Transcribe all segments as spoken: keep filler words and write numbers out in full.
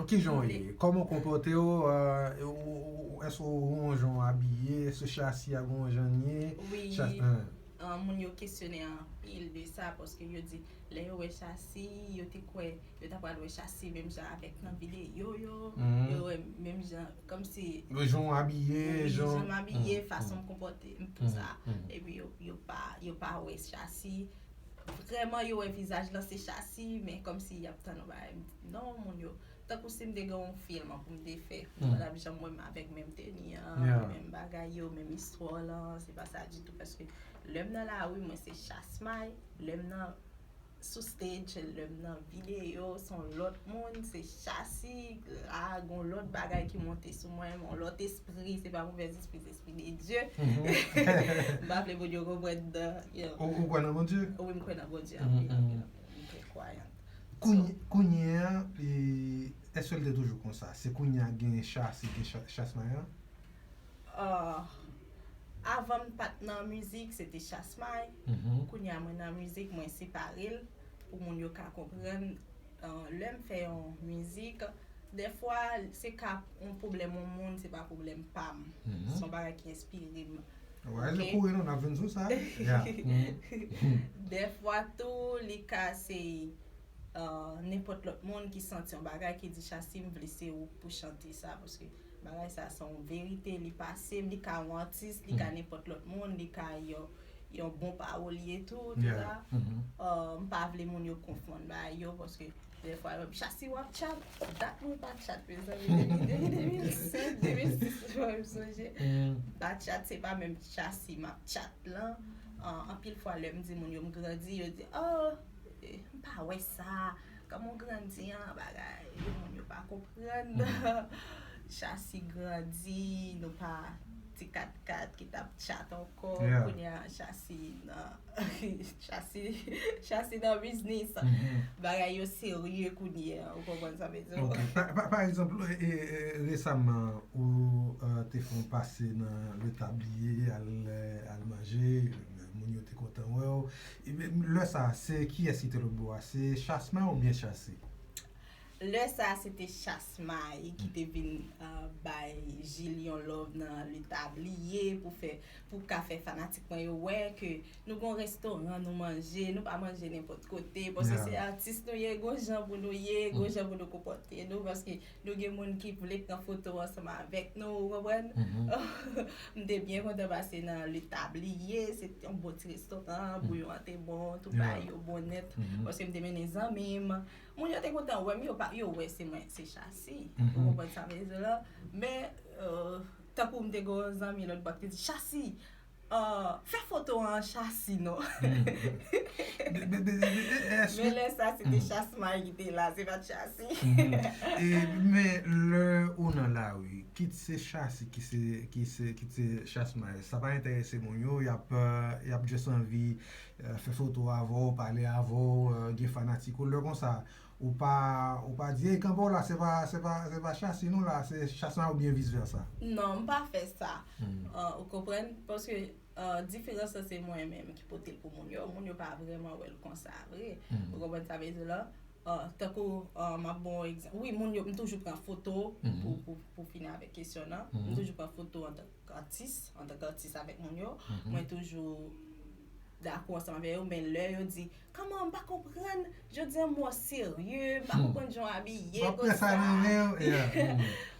Kijan w ye? Kòman w konpòte w? Èske w gon jan w abiye? Èske chasi a gon jan l ye? Wi. Moun yo kesyone anpil de sa, paske yo di lè yo wè chasi, yo te kwè yo ta pral wè chasi menm jan avèk nan videyo yo, yo wè menm jan, kòmsi. Jan w abiye, jan m abiye, fason m konpòte m, tout sa. Epi yo pa wè chasi. Vrèman yo wè vizaj lan se chasi, men kòmsi y ap tann yon bagay. Non, moun yo, tankou si m te gen yon fim pou m te fè, ou pa t ap janm wè m avèk menm teni an, menm bagay yo, menm istwa lan, se pa sa ditou, paske lè m nan lari mwen se chasmay, lè m nan sou stage, lè m nan videyo, se yon lòt moun, se chasi, la gon lòt bagay ki monte sou mwen, yon lòt espri, se pa movèz espri, se espri de Dye. M pa vle moun yo konprann nan. Ou kwè nan Bondye? Wi, m kwè nan Bondye anpil, anpil, anpil. M trè kwayant. Kounye a, èske l te toujou konsa? Se kounye a gen chasi, gen chasmay an? Avan m pa t nan mizik, se te chasmay. Kounye a mwen nan mizik, mwen separe l pou moun yo ka konprann. Lè m fè yon mizik, dèfwa se ka yon pwoblèm yon moun, se pa pwoblèm pa m. Se yon bagay ki enspire m. Wè, se kouri nou, n ap vin sou sa. Dèfwa tou, li ka se nenpòt lòt moun ki santi yon bagay ki di, Chasi, m vle se ou pou chante sa, paske bagay sa se yon verite, li pase m, li ka yon atis, li ka nenpòt lòt moun, li ka yon, yon bon pawolye tou, tout sa. M pa vle moun yo konfonn bagay yo, paske dèfwa yo, Chasi, w ap tchat? Dat mwen pa tchat, mezanmi, depi de mil senk, de mil sis, mwen menm sonje. M pa tchat, se pa menm Chasi m ap tchat lan. Anpil fwa lè m di moun yo m grandi, yo di, oh, m pa wè sa. Kòman w grandi an, bagay, moun yo pa konprann. Chasi grandi, nou pa ti kat kat ki t ap tchat ankò. Kounye a, Chasi nan, Chasi, Chasi nan biznis. Bagay yo serye kounye a, ou konprann sa m vle di w? Pa egzanp, resaman, ou te fè yon pase nan Le Tablier, al manje, moun yo te kontan wè w. Lè sa, se kiyès ki te lòt bò a? Se Chasma oubyen Chasi? Lè sa, se te Chasmay ki te vin bay Jil yon love nan Le Tablier pou fè, pou ka fè fanatik mwen yo wè ke nou gon restoran, nou manje, nou pa manje nenpòt kote, paske se atis nou ye, gon jan pou nou ye, gon jan pou nou konpòte nou, paske nou gen moun ki vle pran foto ansanm avèk nou, ou konprann? M te byen kontan pase nan Le Tablier, se te yon bon ti restoran, bouyon an te bon, tout bagay yo bon nèt, paske m te mennen zanmi m. Moun yo te kontan wè m, yo pa, yo wè se mwen, se Chasi. Ou konprann sa m vle di w la? Men, tankou m te gen yon zanmi lòt bò ki te di, Chasi, fè foto an Chasi non. Men lè sa, se te Chasmay ki te la, se pa t Chasi. Men lè ou nan lari, kit se Chasi ki se, ki se, kit se Chasmay, sa pa enterese moun yo, y ap, y ap just anvi fè foto avè w, pale avè w, gen fanatik ou. Lè konsa, ou pa, ou pa di, ey, kanpe w la, se pa, se pa, se pa Chasi nou la, se Chasma oubyen vis vèsa. Non, m pa fè sa. Ou konprann? Paske diferans lan se mwen menm ki pote l pou moun yo. Moun yo pa vrèman wè l konsa vre. Ou konprann sa m vle di w la? Tankou, m ap ba w egzanp. Wi, moun yo, m toujou pran foto pou, pou, pou fini avèk kesyon nan. M toujou pran foto antank atis, antank atis avèk moun yo. Mwen toujou dakò ansanm avè yo, men lè yo di, kòman m pa konprann, jodi a m wè w serye, m pa konprann jan w abiye, konsa.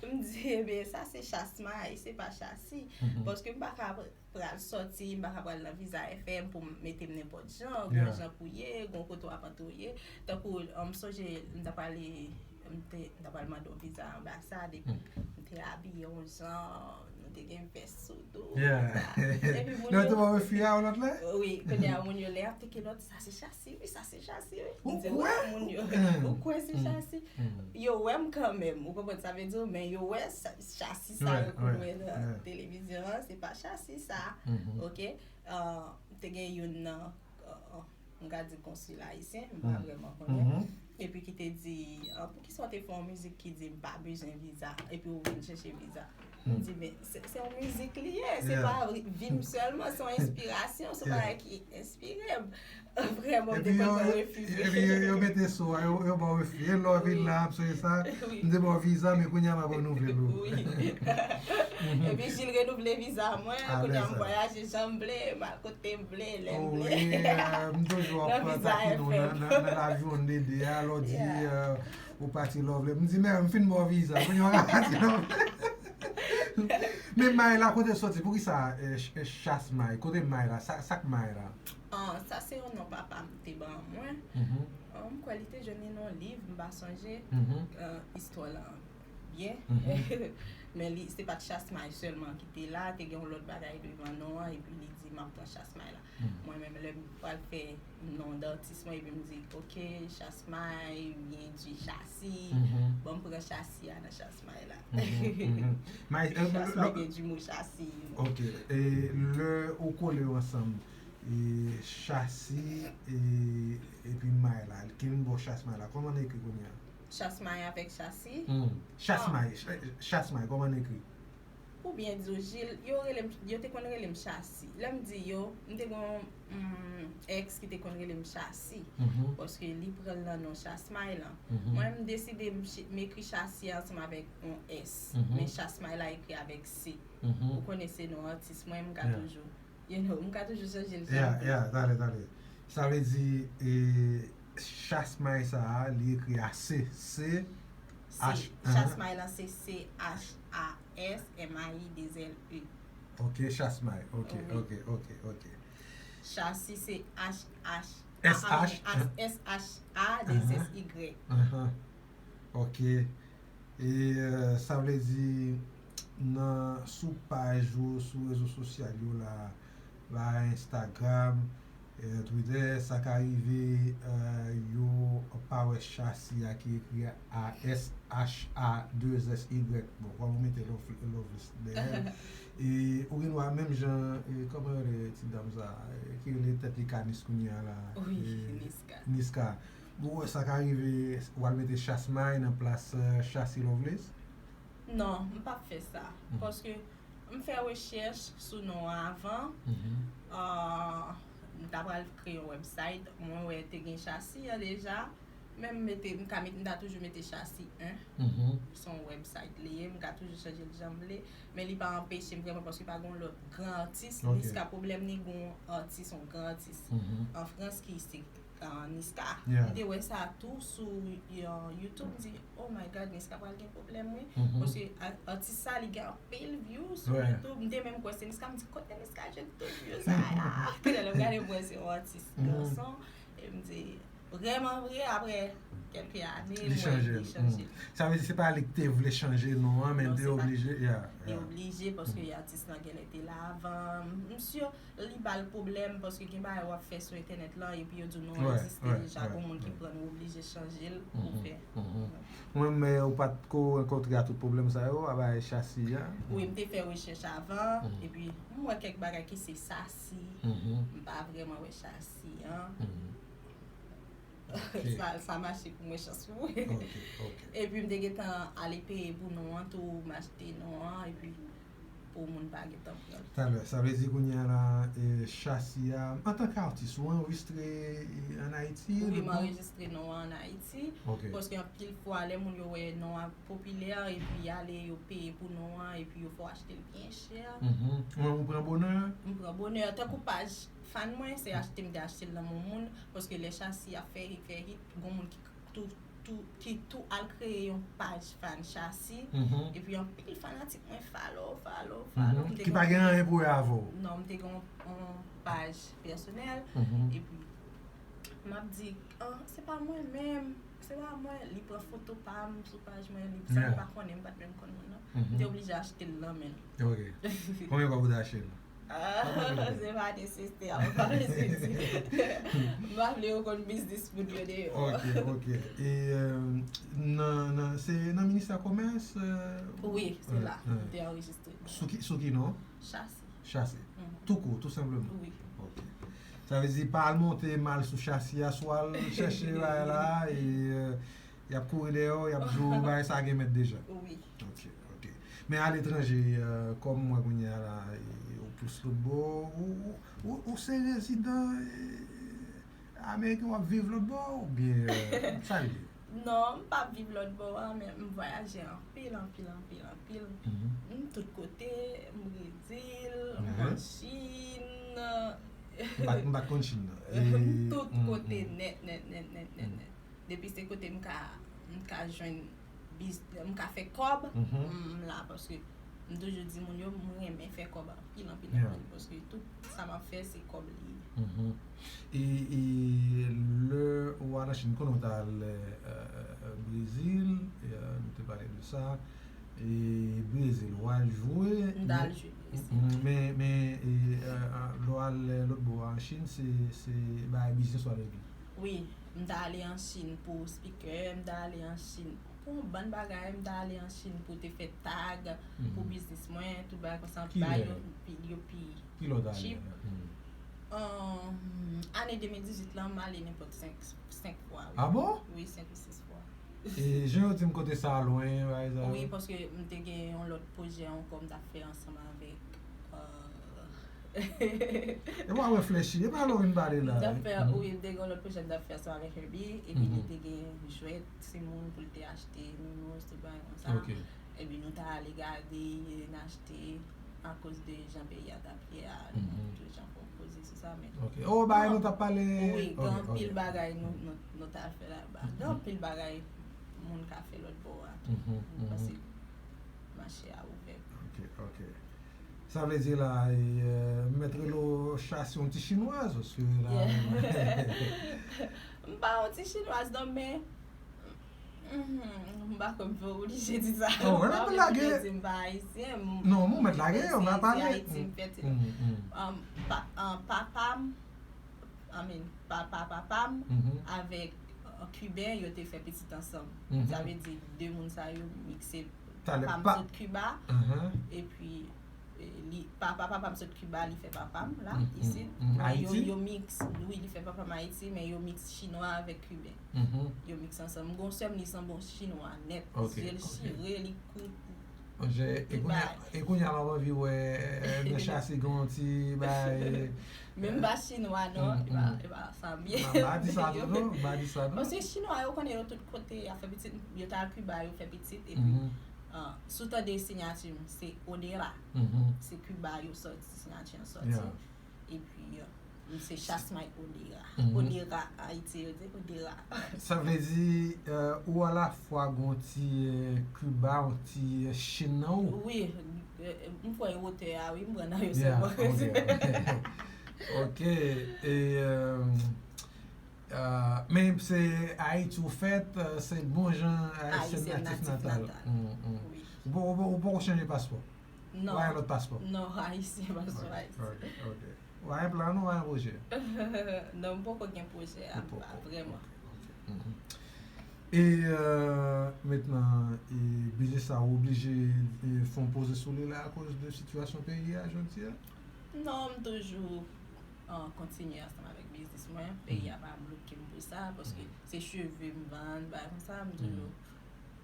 M di, ebyen, sa se Chasmay, se pa Chasi. Paske m pa ka pral sòti, m pa ka pral nan Viza F M pou m mete m nenpòt jan, gon jan pou ye, gon kote w ap antre w ye. Tankou, m sonje, m t ap ale, m te, m t ap al mande yon viza anbasad, epi m te abiye yon jan, nou te gen vès sou do. Epi moun yo. Wi, kounye a moun yo lè y ap teke lòt, sa se Chasi, wi, sa se Chasi, wi. M di, wi, moun yo, ou kwè se Chasi? Yo wè m kanmenm, ou konprann sa m vle di w, men yo wè Chasi sa yo konn wè nan televizyon an, se pa Chasi sa. Oke? M te gen youn nan, m ka di konsila ayisyen, m pa vrèman konnen. Epi ki te di, poukisa w te fè yon mizik ki di m pa bezwen viza, epi w vin chèche viza? M di, men se, se yon mizik li ye, se pa vi m sèlman, se yon enspirasyon, se yon bagay ki enspire m. Vrèman, m te konn pran refi vre. Epi yo mete so a, yo ba w refi. E lè w vin la, ap sonje sa, m te ba w viza, men kounye a m ap renouvle l pou ou. Wi. Epi Jil renouvle viza mwen, kounye a m vwayaje jan m vle, m al kote m vle, lè m vle. Wi, m toujou ap taki nou nan lavyon de de a, lè w di ou pati lè w vle. M di, men m fin ba w viza, kounye a w ka pati lè w vle. Men may la, kote l soti? Poukisa Chas May? Kote may la? Sa k may la? Sa se yon non papa m te ban mwen. M kwè li te jwenn li nan yon liv, m pa sonje istwa la byen. Men li, se pa t Chas May sèlman ki te la, te gen yon lòt bagay devan non an, epi li di, m ap pran Chas May la. Mwen menm, lè m pral fè non datis mwen, epi m di, oke, Chas May, byen di Chasi, bon, m pran Chasi a nan Chas May la. Chas May gen di mo Chasi. Oke, e lè ou kole yo ansanm, e Chasi, e, epi May la, ki vin bò Chas May la, kòman n ekri kounye a? Chas May avèk Chasi? Chas May, Chas May, kòman n ekri? Pou byen di w, Jil, yo rele m, yo te konn rele m Chasi. Lè m di yo, m te gen yon èks ki te konn rele m Chasi. Paske li pran l nan non Chas May lan. Mwen, m deside m ekri Chasi ansanm avèk yon S. Men Chas May la ekri avèk C. Ou konnen se non atis mwen, m ka toujou, you know, m ka toujou chanje l jan m vle. Ya, ya, tale, tale. Sa vle di, e, Chas May sa a, li ekri a C, C, H, Chas May lan se C H A S M A Y de L E. Ok, Chas May. Ok, ok, ok, ok. Chasi se H H, S H, S H A de S Y. Ok. E, e, sa vle di, nan, sou paj ou, sou rezo sosyal yo la, la Instagram, e, Twitter, sa ka rive, e, yo pa wè Chasi a ki ekri A S H A de S Y. Bon, kòm ou mete Love, Loveless dèyè. E, ou gen dwa menm jan, e, kòman yo rele ti dam sa, e, ki rele tèt li Kanis kounye a la? Wi, e, Niska. Niska. Ou wè sa ka rive, w al mete Chas May nan plas, e, Chasi Loveless? Non, m p ap fè sa. Paske m fè rechèch sou non an avan. M ta pral kreye yon website. Mwen wè te gen Chasi an deja. Men m mete, m ka mete, m ta toujou mete Chasi en. Se yon website li ye, m ka toujou chanje l jan m vle. Men li pa anpeche m vrèman paske pa gen yon lòt gran atis. Niska, pwoblèm ni gen yon atis, yon gran atis an Frans ki se Niska. M te wè sa tou sou, e, YouTube, m di, oh my God, Niska pral gen pwoblèm wi. Paske atis sa, li gen anpil view sou YouTube. M te menm kwè se Niska, m di, kote Niska jwenn tout view sa a? Kounye a lè m gade, m wè se yon atis gason. E m di, vrèman vre, apre kèlke ane, m wè li chanje. Sa vle di se pa li ki te vle chanje non an, men li te oblije. Li oblije paske atis lan genlè te la avan. M si li ba l pwoblèm paske gen bagay w ap fè sou entènèt lan epi yo di w non egziste deja, gon moun ki pran, ou oblije chanje l pou fè. Mwen, men ou pa t ko rankontre a tout pwoblèm sa yo, a bagay Chasi a? Wi, m te fè rechèch avan, epi m wè kèk bagay ki se Chasi. M pa vrèman wè Chasi an. Sa, sa mache pou mwen, chans pou mwen. Epi m te gentan ale peye pou non an tou, m achte non an, epi pou moun pa gentan pran. Talè, sa vle di kounye a la, e, Chasi a, antanke atis, ou anrejistre, e, ann Ayiti? Wi, m anrejistre non an ann Ayiti. Paske anpil fwa, lè moun yo wè non an popilè, epi y ale, yo peye pou non an, epi yo fè w achte l byen chè. Ou menm ou pran bonè? M pran bonè. Tankou paj fan mwen, se achte m te achte l nan men yon moun, paske lè Chasi ap fè hit, fè hit, gon moun ki tou, tou, ki tou al kreye yon paj fan Chasi, epi anpil fanatik mwen follow, follow, follow. Ki pa gen anyen pou wè avè w? Non, m te gen yon, yon paj pèsonèl, epi m ap di, ah, se pa mwen menm, se pa mwen, li pran foto pa m sou paj mwen, li, sa m pa konnen, m pa t menm konn moun nan. M te oblije achte l nan men l. Ok. Konbyen kòb ou te achte l? Ah, se pa nesesè, mwen pa bezwen di. M pa vle yo konn biznis moun yo deyò. Ok, ok. E, e, nan, nan, se nan ministè komès, e? Wi, se la. M te anrejistre. Sou ki, sou ki non? Chasi. Chasi. Tou kou, tou senpleman. Wi. Ok. Sa vle di pa al monte mal sou Chasi a, swa al chèche bagay la, e, e, y ap kouri dèyè w, y ap di w bagay sa gen mèt deja. Wi. Ok, ok. Men aletranje, e, kòm m wè kounye a la, e, ou plis lòt bò, ou, ou, ou, ou se rezidan, e, Ameriken w ap viv lòt bò oubyen, euh, sa l ye? Non, m p ap viv lòt bò a, men m vwayaje anpil, anpil, anpil, anpil. M tout kote, m Brezil, m an Chin. M pa t, m pa t konn Chin nan. M tout kote nèt, nèt, nèt, nèt, nèt, nèt. Depi se kote m ka, m ka jwenn biz, m ka fè kòb, m la, paske m toujou di moun yo, m renmen fè kòb anpil, anpil, anpil, paske tout sa m ap fè, se kòb li ye. E, e lè w al an Chin, m konnen w t al, euh, euh, Brezil, euh, nou te pale de sa. E Brezil, w al jwe. M t al jwe Brezil. Men, men, e, euh, euh, lè w al, euh, lòt bò a an Chin, se, se bagay biznis w al regle? Wi, m t ale an Chin pou speaker, m t ale an Chin pou yon bann bagay, m t ale an Chin pou te fè tag pou biznis mwen, tout bagay konsa, bay yo pi, yo pi Ki lè w t ale? Cheap. Ane de mil dizuit lan, m ale nenpòt senk, senk fwa, wi. Ah bon? Wi, senk ou sis fwa. E jan yo di m kote sa lwen, bagay sa yo? Wi, paske m te gen yon lòt pwojè ankò m t ap fè ansanm avèk, euh, E pa reflechi, e pa lè w vin pale la. M t ap fè, wi, m te gen yon lòt pwojè m t ap fè ansanm avèk Herbie, epi li te gen jwèt timoun pou l te achte, nounours, tout bagay konsa. Epi nou t ale gade, n achte, akoz de jan peyi a t ap ye a, nou tout jan fè yon koze sou sa, men. Ok. Oh, bagay nou t ap pale. Wi, gen anpil bagay nou, nou, nou t al fè laba. Gen anpil bagay moun ka fè lòt bò a tou. M panse mache a ouvè. Ok, ok. Sa vle di la, e, euh, m mèt rele w Chassi yon ti chinwaz, paske la. M pa yon ti chinwaz, non, men, mhm, m pa kwè m fè oblije di sa. Oh, wè, n ap lage. M pa ayisyen. Non, men w mèt lage, on va parler. Ayiti, m fèt. Um, pa, um, papa m, I mean, papa papa m avèk, uh, Kiben, yo te fè pitit ansanm. Sa vle di, de moun sa yo mikse. Papa m sot Kiba, epi, eh, li, papa papa m sot Kiba, li fè papa m la, isit. Men yo, yo miks, wi, li fè papa m Ayiti, men yo miks chinwa avèk Kiben. Yo miks ansanm. M gon sè m, li sanble yon chinwa nèt. Zye l chire, li kout. E kounye a m ap anvi wè, eh, nan Chassi gen yon ti bay. Men m pa chinwa, non. E pa, e pa sa m ye. M pa di sa tou, non. M pa di sa, non. Paske chinwa yo konnen yo tout kote, y ap fè pitit, yo t al Kiba, yo fè pitit, epi, ah, si w tande siyati m, se Odera. Se Kiba yo sòti, siyati an sòti. Epi, euh, se Chasmay Odera. Odera, Ayiti, yo di Odera. Sa vle di, euh, ou alafwa gon ti, euh, Kiba, yon ti, euh, Chin nan ou? Wi, euh, m kwè wotè a, wi, m pran nan yo sèlman. Ok, e, euh, euh, men se Ayiti ou fèt, euh, se bon jan Ayisyen natif natal. Ou poko, ou poko chanje paspò? Non. Ou pa gen lòt paspò? Non, ayisyen, paspò ayisyen. Ok, ok. Ou pa gen plan, non, ou pa gen pwojè? Non, m poko gen pwojè a, pa vrèman. E, euh, mentnan, e, biznis sa ou oblije, e, fè yon poze sou li la akoz de sitiyasyon peyi a jodi a? Non, m toujou, euh, kontinye ansanm avèk biznis mwen. Peyi a pa bloke m pou sa, paske se cheve m vann, bagay konsa, m toujou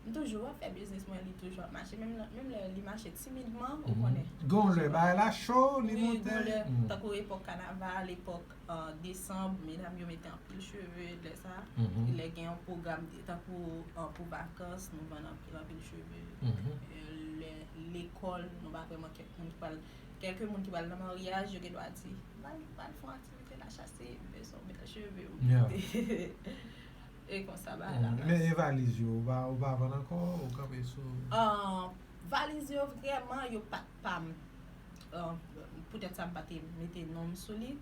M toujou ap fè biznis mwen, li toujou ap mache. Menm lè, menm lè li mache timidman, ou konnen. Gon lè bagay la cho, li monte. Wi, gon lè, tankou epòk kanaval, epòk, euh, desanm, medam yo mete anpil cheve, lè sa. Lè gen yon pwogram, tankou, euh, pou vakans, nou vann anpil, anpil cheve. Euh, lè lekòl, nou pa kwè manke moun ki pral, kèlke moun ki pral nan maryaj, yo gen dwa di, "M pral, m pral fè yon aktivite la, Chassi, m bezwen yon bèl cheve." E konsa bagay la pase. Men e valiz yo, ou pa, ou pa vann ankò, ou kanpe sou? Ah, valiz yo vrèman, yo pa t pa m. Ah, poutèt sa m pa te mete non m sou li,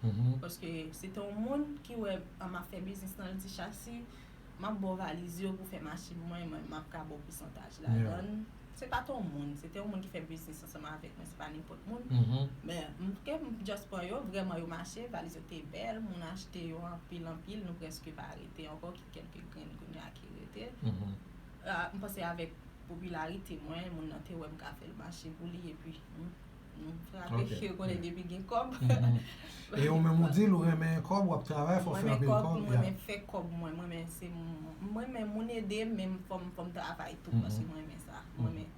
paske se te yon moun ki wè, ah, m ap fè biznis nan, li di, "Chassi, m ap ba w valiz yo pou fè machin mwen, mwen, m ap ka ba w pousantaj ladan l." Se pa t yon moun, se te yon moun ki fè biznis ansanm avèk mwen, se pa nenpòt moun. Men, m, ke m just pran yo, vrèman yo mache, valiz yo te bèl, moun achte yo anpil, anpil, nou prèske pa rete ankò, ki kèlke grenn kounye a ki rete. Ah, m panse avèk popilarite mwen, moun nan te wè m ka fè l mache pou li, epi, hmm, m frape, yo konnen depi gen kòb. E ou menm ou di l ou renmen kòb, w ap travay, fò w fè anpil kòb. M renmen kòb, m renmen fè kòb mwen, m renmen se m, m renmen moun ede m, men fò m, fò m travay tou, paske m renmen sa. M renmen.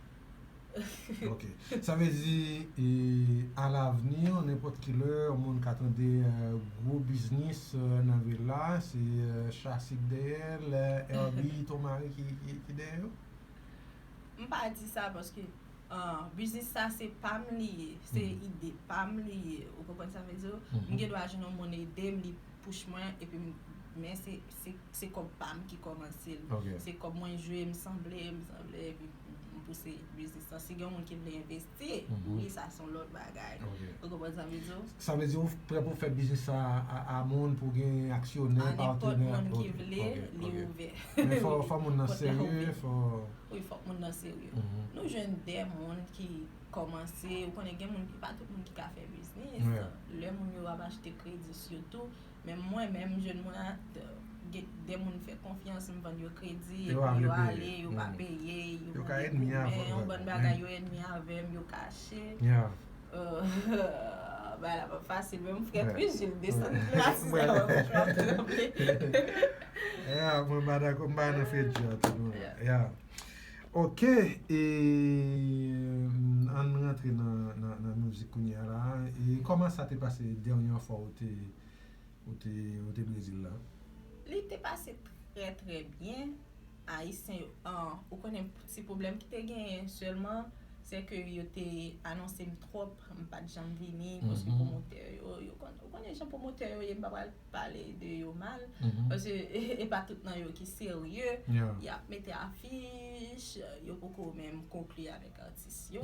Ok. Sa vle di, e, alavni, nenpòt ki lè, yon moun ka tande, e, gwo biznis, e, nan vil la, se, e, chasi k dèyè l, e, Herby, Ton Mari ki, ki, ki dèyè yo? M pa di sa paske, ah, biznis sa se pa m li ye, se ide pa m li ye. Ou konprann sa m vle di w? M gen dwa jwenn yon moun ede m, li push mwen, epi m, men se, se, se kòb pa m ki kòmanse l. Se kòb mwen jwe, m sanble, m sanble, epi m pouse biznis lan. Si gen yon moun ki vle envesti, wi, sa se yon lòt bagay. Ou konprann sa m vle di w? Sa vle di ou prè pou fè biznis sa a, a moun, pou gen aksyonè, patnè? A nenpòt moun ki vle, li ouvè. Men fò, fò moun nan serye, fò... Wi, fòk moun nan serye. Nou jwenn de moun ki kòmanse, ou konnen gen moun, e pa tout moun ki ka fè biznis. Lè moun yo ap achte kredi sitou, men mwen menm, jwenn mwen a, de moun fè konfyans, m vann yo kredi, epi yo ale, yo pa peye, yo mande goumen, yon bann bagay, yo ènmi avè m, yo kache. Bagay la pa fasil, men m frèt wi, Jil, desann la, si sa wè mwen, m ap tranble. Ya, mwen pa dakò, m pa nan frèt di a tou non. Ya. Ok, e ann rantre nan, nan, nan mizik kounye a la. E kòman sa te pase dènye fwa ou te, ou te, ou te Brezil la? Li te pase trè, trè byen. Ayisyen yo, an, ou konnen ti pwoblèm ki te genyen sèlman, se ke yo te anonse m twòp, m pa t janm vini, paske pwomotè yo, yo konn, ou konnen jan pwomotè yo ye, m pa pral pale de yo mal, paske e pa tout nan yo ki serye, y ap mete afich, yo poko menm konkli avèk atis yo.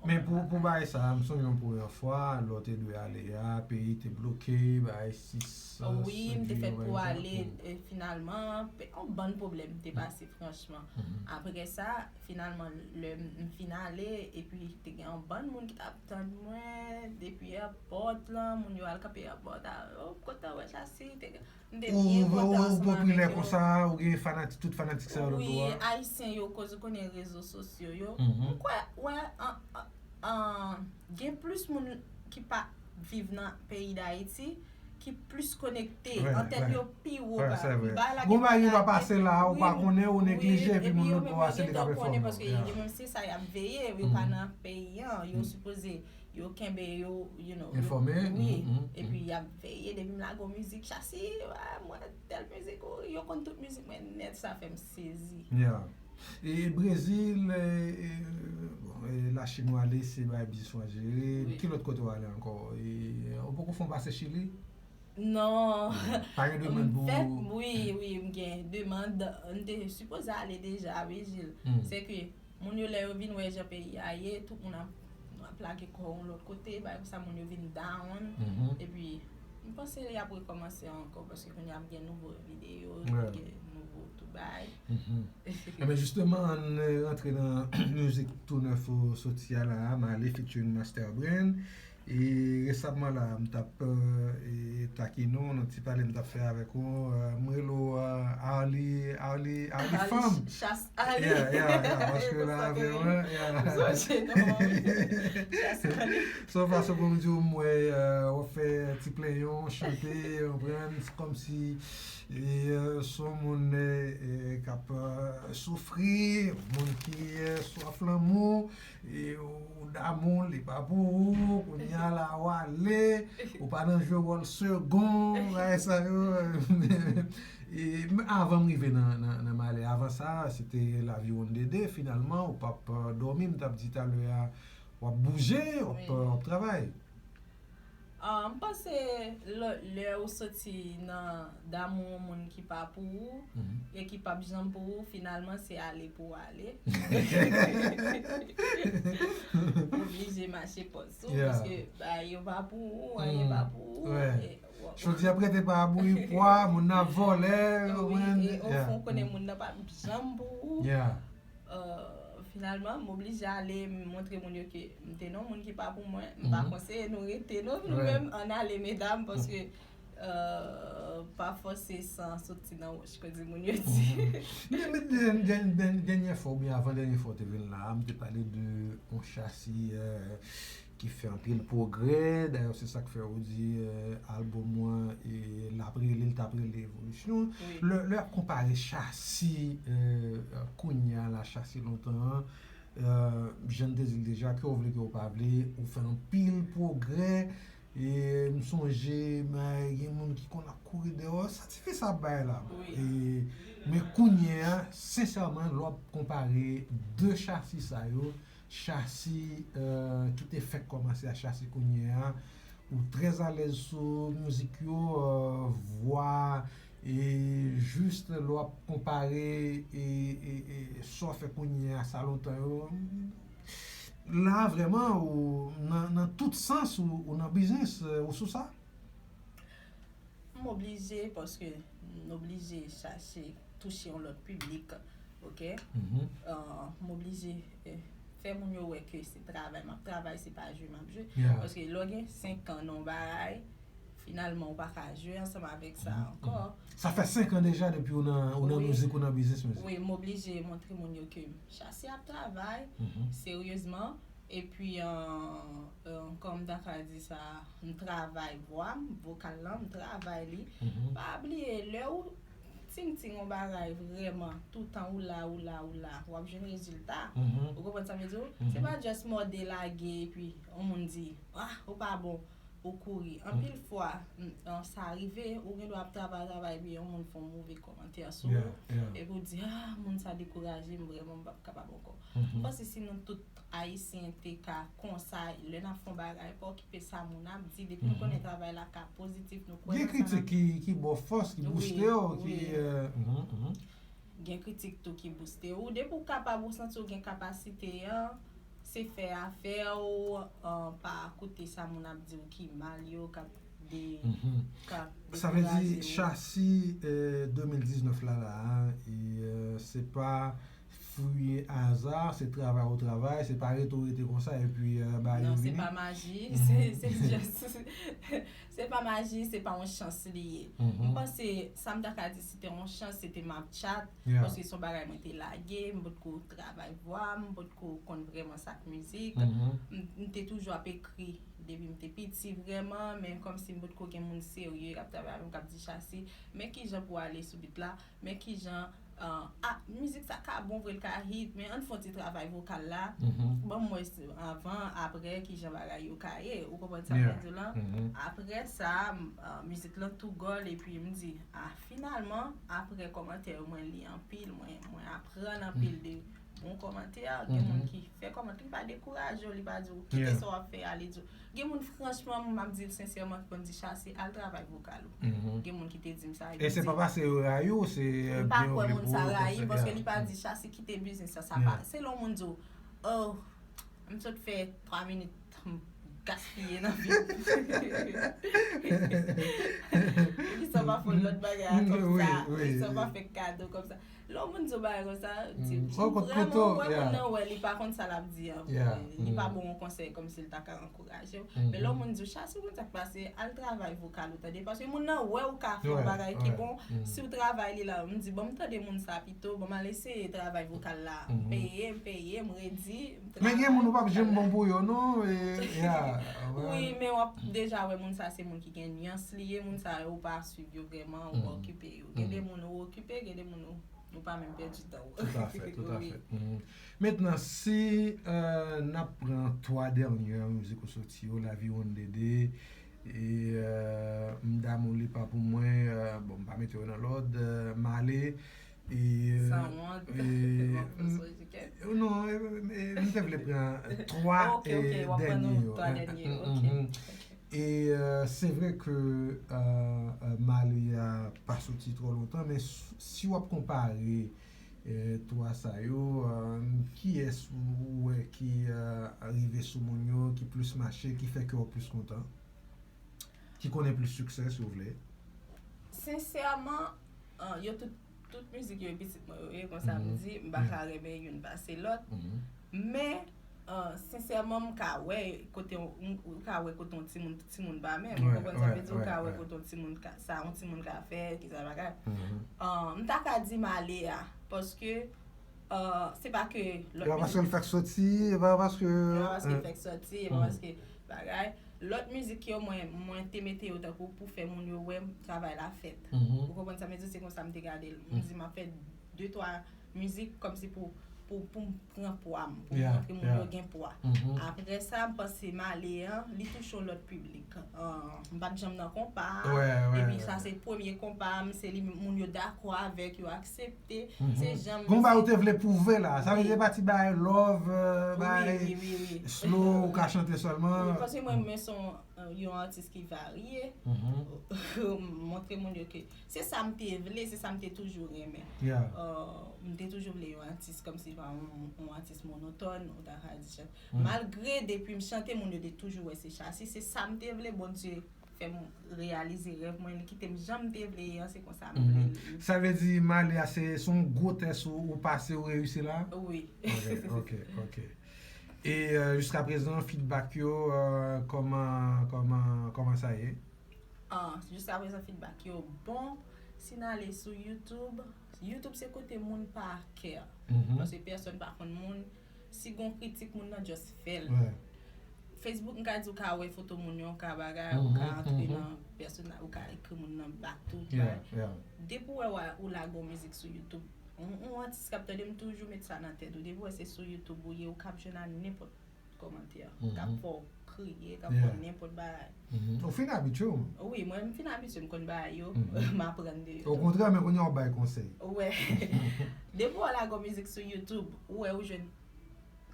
Men pou, pou bagay sa, m sonje yon premyè fwa, lè w te dwe ale a, peyi te bloke, bagay sis... Wi, m te fèt pou ale, e finalman, yon bann pwoblèm te pase, franchman. Apre sa, finalman, lè m fin ale, epi te gen yon bann moun ki t ap tann mwen depi èpòt lan, moun yo al kanpe èpòt a, o, kontan wè Chasi, te gen... M te byen kontan ansanm avèk yo. Ou popilè konsa, ou gen fanatik, tout fanatik sa yo ototou a? Wi, Ayisyen yo, koz ou konnen rezo sosyo yo. M kwè, wè, an, an, gen plis moun ki pa viv nan peyi Dayiti, ki plis konekte, antèn yo pi wo. Wi, bagay la gen bagay ki pa pase la, ou pa konnen, ou neglije, epi moun lòt bò a se li k ap enfòme w. Paske yo menm se sa y ap veye, yo pa nan peyi an, yo sipoze yo kenbe yo, you know, enfòme, wi, epi y ap veye depi m lage yon mizik, Chasi, mwen tèl mizik, yo konn tout mizik mwen nèt, sa fè m sezi. E Brezil, e, e, bon, e Lachin ou ale, se bagay biznis ou al jere. Ki lòt kote ou ale ankò? E, ou poko fè yon pase Chili? Non. Pa gen demann pou... M fèt, wi, wi, m gen demann, m te sipoze ale deja, wi, Jil. Se ke moun yo, lè yo vin wè jan peyi a ye, tout moun ap, ap lage kò yo yon lòt kote, bagay konsa, moun yo vin down. Epi, m panse y ap rekòmanse ankò, paske kounye a ap gen nouvo videyo, gen nouvo tout bagay. Enben, jisteman, ann rantre nan mizik tou nèf ou soti a la, Male featuring Master Brain. E resaman la, m t ap, e, takine w, nan ti pale m t ap fè avèk ou, e, m rele w, e, Arly, Arly, Arly Fanm. Chas Arly. Yeah, yeah, yeah, paske la avè mwen, yeah. Chas Arly. Se yon fason pou m di w, m wè, e, w ap fè ti plenyon, chante, w konprann, se kòmsi, e, e, se yon moun, e, e, k ap, e, soufri, moun ki, e, swaf lanmou, e, ou damou, li pa pou ou, kounye a la, w ale, ou pa nan jwe wòl segon, bagay sa yo. E, men avan m rive nan, nan, nan Male, avan sa, se te Lavi Wonn Dede, finalman, ou p ap, e, dòmi, m t ap di talè a, w ap bouje, w ap, w ap travay. Ah, m panse lè, lè ou soti nan damou yon moun ki pa pou ou e ki p ap janm pou ou, finalman se ale pou w ale. Ou oblije mache pòz ou, paske bagay yo pa pou ou, anyen pa pou ou. Jodi a prete pa bouyi pwa, moun nan vòlè, ou konprann? Wi, e ofon, ou konnen moun nan p ap janm pou ou. Euh, finalman, m oblije ale, m montre moun yo ke m te nan yon moun ki pa pou mwen. M pa konseye nou rete non, nou menm, ann ale medam, paske euh, pa fòse san soti nan wòch, kon di moun yo di. Men, men, dènyè fwa oubyen avan dènyè fwa w te vin la a, m te pale de yon chasi, euh, ki fè anpil pwogrè. Dayè, se sa k fè ou di, euh, albòm ou an, e l ap rele, l t ap rele Evolisyon. Lè, lè y ap konpare chasi, euh, kounye a la, chasi lontan an, jan n te di l deja, ke w vle ke w pa vle, ou fè anpil pwogrè. E m sonje, men, gen moun ki konn ap kouri dèyè w. Sa ti fi sa ap bay la. E, men kounye a, sensèman, lè w ap konpare de Shassy sa yo, Shassy ki te fèk kòmanse a Shassy kounye a, ou trè alèz sou mizik yo, vwa, e jis lè w ap konpare e sa w fè kounye a, sa lontan yo, la vrèman ou nan tout sans ou nan biznis, ou sou sa? M oblije, paske m oblije chache touche yon lòt piblik, oke? M oblije fè moun yo wè ke se travay m ap travay, se pa jwe m ap jwe. Paske lè w gen senk an nan yon bagay, finalman ou pa ka jwe ansanm avèk sa ankò. Sa fè senk an deja depi ou nan mizik, ou nan biznis mizik? Wi, m oblije montre moun yo ke m chache ap travay seryezman. Epi, kòm m ta ka di sa, m travay vwa m, vokal lan, m travay li. Pa bliye, lè ou ting ting yon bagay vrèman, toutan ou la, ou la, ou la, w ap jwenn rezilta. Ou konprann sa m vle di w? Se pa just mòde lage epi yon moun di, ah, ou pa bon, ou kouri. Anpil fwa, sa rive, ou gen dwa ap travay, travay, epi yon moun fè yon move kòmantè sou ou, epi ou di, ah, moun sa dekouraje m, vrèman, m p ap kapab ankò. M panse si nou tout Ayisyen te ka konsa, lè n ap fè yon bagay, pa okipe sa moun ap di, depi nou konnen travay la ka pozitif, nou kwè nan sa n ap di. Gen kritik ki ba w fòs, ki bouste w, ki. Gen kritik tou ki bouste w. Depi w kapab, ou santi w gen kapasite an, se fè afè w, pa koute sa moun ap di w ki mal yo, k ap de, k ap dekouraje w. Sa vle di, Shassy de mil diznèf la, la a, se pa fwi aza, se travay ou travay, se pa rete ou rete konsa epi ba yo vini. Non, se pa maji, se just, se pa maji, se pa yon chans li ye. M panse, sa m ta ka di, se te yon chans, se te m ap tchat, paske se yon bagay mwen te lage, m potko travay vwa m, m potko konn vrèman sa k mizik. M te toujou ap ekri depi m te piti vrèman, men kòmsi m potko gen moun serye k ap travay avè m, k ap di, Shassy, men kijan pou w ale sou beat la, men kijan, ah, mizik sa ka bon vre, l ka hit, men ann fè yon ti travay vokal la, ban m wè avan, aprè, kijan bagay yo ka ye, ou konprann sa m vle di w lan? Aprè sa, mizik lan tou gòl, epi m di, ah, finalman, aprè kòmantè yo, mwen li anpil, mwen, mwen aprann anpil de bon kòmantè, gen moun ki fè kòmantè, li pa dekouraje w, li pa di w kite sa w ap fè a, li di w, gen moun franchman, m ap di l sensèman, ki konn di, Shassy, al travay vokal ou. Gen moun ki te di m sa, epi m di. E se pa paske yo rayi w, se byen yo vle pou ou. M pa kwè moun sa rayi, paske li pa di, Shassy, kite biznis sa, sa pa. Se lè yon moun di w, oh, m sot fè twa minit, m gaspiye nan vi m. Poukisa w pa fè yon lòt bagay a kòm sa? Poukisa w pa fè kado kòm sa? Lè yon moun di w bagay konsa, di, ou vrèman wè moun nan wè li pa konn sa l ap di an. Li pa ba w yon konsèy kòmsi l ta ka ankouraje w. Men lè yon moun di w, Shassy, ou konn sa k pase, al travay vokal ou, tande, paske moun nan wè ou ka fè yon bagay ki bon. Si w travay li la, m di, bon, m tande moun sa pito, bon, m al eseye travay vokal la. M peye, m peye, m redi, m travay. Men gen moun ou p ap janm bon pou yo, non. Wi, men w ap deja wè moun sa se moun ki gen nyans li ye, moun sa yo ou pa swiv yo vrèman, ou okipe yo. Gen de moun ou okipe, gen de moun ou, ou pa menm pèdi tan w. Toutafè, toutafè. Mentnan, si n ap pran twa dènye mizik ou soti yo, Lavi Wondede, e M Damou Li Pa Pou Mwen, bon, m pa mete yo nan lòd, Male, e. Sanwont, Vòk Fosfò Jikèt. Non, m te vle pran twa dènye yo. Ok, ok, w ap pran twa dènye yo, ok. E se vre ke Male a pa soti twò lontan, men si w ap konpare twa sa yo, kiyès ou wè ki rive sou moun yo, ki plis mache, ki fè kè w plis kontan? Ki konnen plis siksè, si w vle? Sensèman, yo tout, tout mizik yo e pitit mwen yo ye, konsa m di, m pa ka renmen youn pase lòt. Men, sensèman, m ka wè kote, ou ka wè kote yon timoun, timoun pa menm. Ou konprann sa m vle di? Ou ka wè kote yon timoun ka, sa yon timoun ka fè, ki sa bagay. M ta ka di Male a, paske se pa ke lòt mizik. E pa paske l fèk soti, e pa paske. E pa paske l fèk soti, e pa paske bagay. Lòt mizik yo, mwen, mwen te mete yo tankou pou fè moun yo wè travay la fèt. Ou konprann sa m vle di? Se konsa m te gade l. M di m ap fè de twa mizik kòmsi pou pou, pou m pran pwa m, pou m montre moun yo gen pwa. Apre sa, m panse Male an, li touche yon lòt piblik. M pa t janm nan konpa a, epi sa se premye konpa m, se li moun yo dakò avèk, yo aksepte. Se jan m. Gon bagay ou te vle pwouve la, sa vle di se pa ti bagay love, bagay slow ou ka chante sèlman. Paske mwen, mwen se yon, yon atis ki varye. Montre moun yo ke se sa m te vle, se sa m te toujou renmen. M te toujou vle yon atis kòmsi pa yon, yon atis monotòn, ou ta ka di chan-, malgre depi m chante, moun yo te toujou wè se Shassy, se sa m te vle, Bondye fè m reyalize rèv mwen, li kite m jan m te vle ye an, se konsa m vle li. Sa vle di Male a se, se yon gwo tès ou, ou pase, ou reyisi la? Wi. Ok, ok, ok. E euh, jiska prezan, feedback yo, euh, kòman, kòman, kòman sa ye? Ah, jiska prezan, feedback yo bon. Si n ale sou YouTube, YouTube se kote moun pa kè. Paske pèsòn pa konn moun. Si gon kritik, moun nan just fè l. Facebook, m ka di, ou ka wè foto moun yo, ou ka bagay, ou ka antre nan pèsona, ou ka ekri moun nan back tou. Depi w wè ou lage yon mizik sou YouTube, yon, yon atis k ap tande m, toujou met sa nan tèt ou. Depi w wè se sou YouTube ou ye, ou kab jwenn a nenpòt kòmantè k ap fè w kriye, k ap fè w nenpòt bagay. Ou fin abitye w. Wi, mwen m fin abitye, m konn bagay yo, m aprann de yo. Okontrè, men kounye a w bay konsèy. Wè. Depi w lage yon mizik sou YouTube, ou wè ou jwenn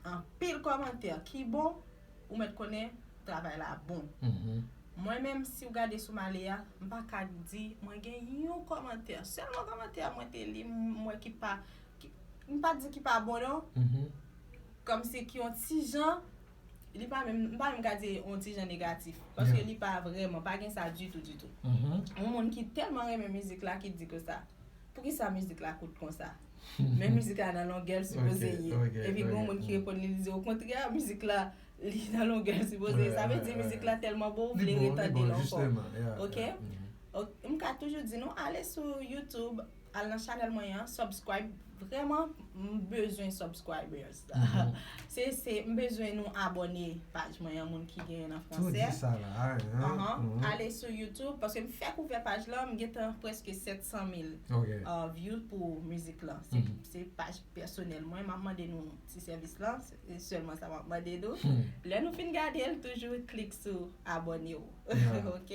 anpil kòmantè ki bon, ou mèt konnen travay la bon. Mwen menm, si w gade sou Male a, m pa ka di mwen gen yon kòmantè. Sèlman kòmantè mwen te li, m wè ki pa, ki, m pa di ki pa bon non. Kòmsi ki yon ti jan, li pa menm, m pa menm ka di yon ti jan negatif. Paske li pa vrèman, pa gen sa ditou, ditou. Yon moun ki tèlman renmen mizik la ki di konsa, poukisa mizik la kout konsa? Men mizik la nan longè l sipoze ye. Epi gen yon moun ki reponn li, li di, okontrè, mizik la, li nan longè l sipoze ye. Sa vle di mizik la tèlman bon, ou vle retande l ankò. Ok? M ka toujou di nou, ale sou YouTube, al nan chanèl mwen an, subscribe. Vrèman, m bezwen subscribers. Se, se, m bezwen nou abòne paj mwen an, moun ki genyen nan fransè. Ale sou YouTube, paske m fèk ouvè paj lan, m gentan prèske sèt san mil view pou mizik lan. Se, se paj pèsonèl mwen, m ap mande nou ti sèvis lan, se sèlman sa m ap mande nou. Lè nou fin gade l, toujou klik sou abòne w. Ok?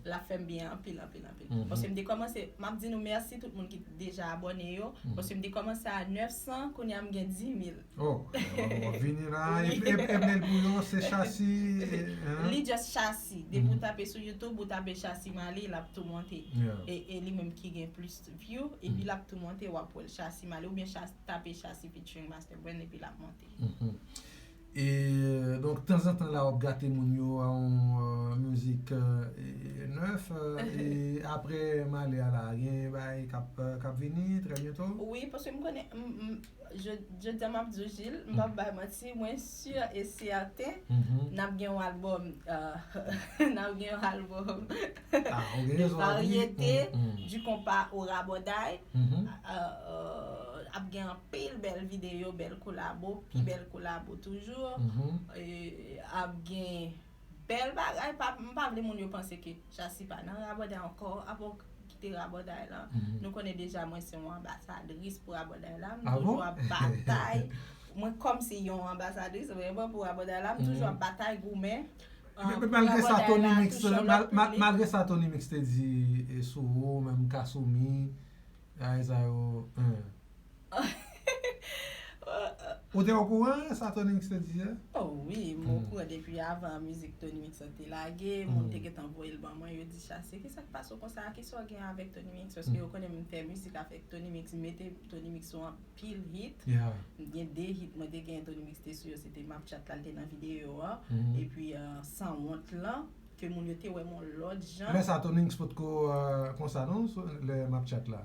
L ap fè m byen anpil, anpil, anpil. Paske m te kòmanse, m ap di nou mèsi tout moun ki deja abòne yo. Paske m te kòmanse a nèf san, kounye a m gen dis mil. Oh, w ap vini la. Epi, epi, epi l pou yo, se Shassy, hein? Li just Shassy. Depi w tape sou YouTube, ou tape Shassy Male, l ap tou monte. E, e li menm ki gen plis view, epi l ap tou monte, w ap wè l Shassy Male, oubyen Shassy, tape Shassy featuring Master Brand, epi l ap monte. E, donk, tanzantan la, w ap gate moun yo a yon euh, mizik euh, e, nèf. Euh, e apre Male a la, gen bagay k ap, euh, k ap vini trè byento? Wi, paske m konnen, m, m, je, je di m ap di w, Gilles, m p ap bay manti, mwen sur e sèten, n ap gen yon albòm, euh, n ap gen yon albòm de varyete, du konpa o rabòday. Euh, euh, ap gen anpil bèl videyo, bèl kolabo, pi bèl kolabo toujou. E, ap gen bèl bagay, pa, m pa vle moun yo panse ke Shassy pa nan rabòday ankò, apre w kite rabòday lan. Nou konnen deja mwen se yon anbasadris pou rabòday la, m toujou ap batay. Mwen kòmsi yon anbasadris, vrèman, pou rabòday la, m toujou ap batay, goumen. Malgre sa, Tony Mix, malgre sa, Tony Mix te di e sou ou, menm Kasumi, bagay sa yo, hein. Ou te okouran sa Tony Mix te di a? Oh wi, m okouran depi avan mizik Tony Mix lan te lage, moun te gentan voye l ban mwen, yo di, Shassy, kisa k pase w konsa? Kisa w gen avèk Tony Mix? Paske yo konnen m fè mizik avèk Tony Mix, m mete Tony Mix sou anpil hit. M gen de hit mwen te gen Tony Mix te sou yo, se te M ap Chat la, l te nan videyo a. Epi euh, Sanwont lan, ke moun yo te wè m yon lòt jan. Lè sa Tony Mix potko euh, konsa non, lè M ap Chat la.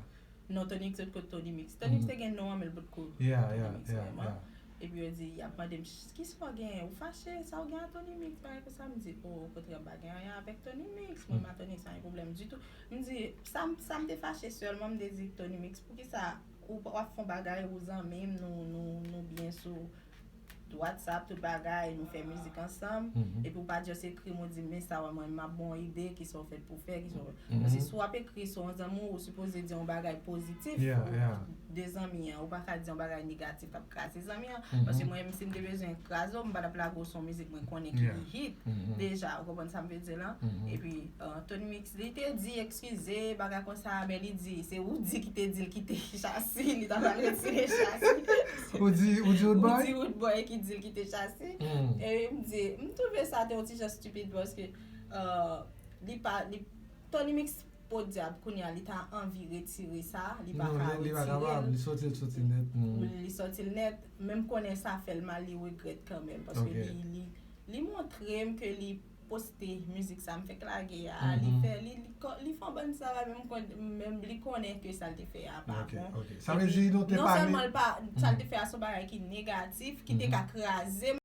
Non, Tony Mix potko Tony Mix. Tony Mix te gen non an, men l potko Tony Mix vrèman. Epi yo di, y ap mande m, kisa w genyen? Ou fache? Sa w gen a Tony Mix? Bagay konsa. M di, oh, okontrè, m pa gen anyen avèk Tony Mix. Mwen, m a Tony Mix, pa gen pwoblèm ditou. M di, sa, sa m te fache sèlman, m te di Tony Mix, poukisa ou, w ap fè yon bagay, ou zanmi m, nou, nou, nou byen sou WhatsApp, tout bagay, nou fè mizik ansanm. Epi ou pa just ekri m, ou di m, men sa, mwen, m ap ba w ide, kisa w fèt pou fè, kisa w... Paske si w ap ekri sou yon zanmi w, ou sipoze di yon bagay pozitif. De zanmi an, ou pa ka di yon bagay negatif k ap kraze zanmi an. Paske mwen menm, si m te bezwen kraze w, m pa t ap lage w sou yon mizik mwen konnen ki hit deja. Ou konprann sa m vle di la? Epi, Tony Mix, li te di, eskize, bagay konsa, men li di, se ou di ki te di l kite Chasi, li ta pral retire Chasi. Ou di, ou di Roodboy? Ou di Roodboy ki di l kite Chasi. E m di, m twouve sa te yon ti jan stupid paske li pa, li, Tony Mix podyab kounye a li ta anvi retire sa, li pa ka retire l. Li soti l, soti l nèt. Li soti l nèt, men m konnen sa fè l mal, li regrèt kanmenm paske li, li, li montre m ke li poste mizik sa m fèk lage a, li fè, li, li, li fè yon bann travay, men m konnen, men li konnen ke sa l te fè a pa bon. Sa vle di nou te... Non sèlman l pa, sa l te fè a se yon bagay ki negatif, ki te ka kraze m.